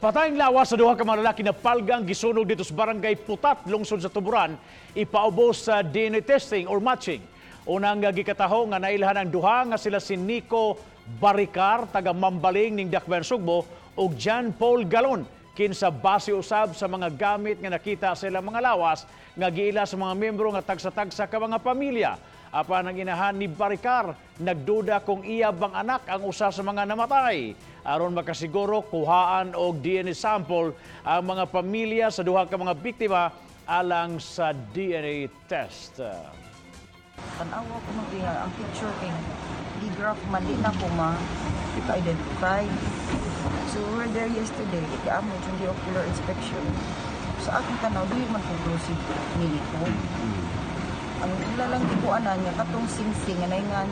Patayng lawas sa duha ka mga lalaki na palgang gisunog dito sa Barangay Putat, lungsod sa Tuburan, ipaubos sa DNA testing or matching. Unang gikataho nga nailhan ang duha nga sila si Nico Baricar, taga Mambaling ning Dakbayan Sugbo, ug John Paul Galon, kinsa base usab sa mga gamit nga nakita sa ilang mga lawas nga giila sa mga miyembro nga tagsa-tagsa ka mga pamilya. Apan ang inahan ni Baricar nagduda kung iya bang anak ang usa sa mga namatay. Aron makasiguro, kuhaan og DNA sample ang mga pamilya sa duha ka mga biktima alang sa DNA test. Tanawa ko nung iya, ang picture kay gigraph man, di na ko ma-identify. So we were there yesterday, amo yung the ocular inspection. Sa akong tanaw, dili man ko si Nico. Ang ila lang gikuanan niya katong singsing nga naingan.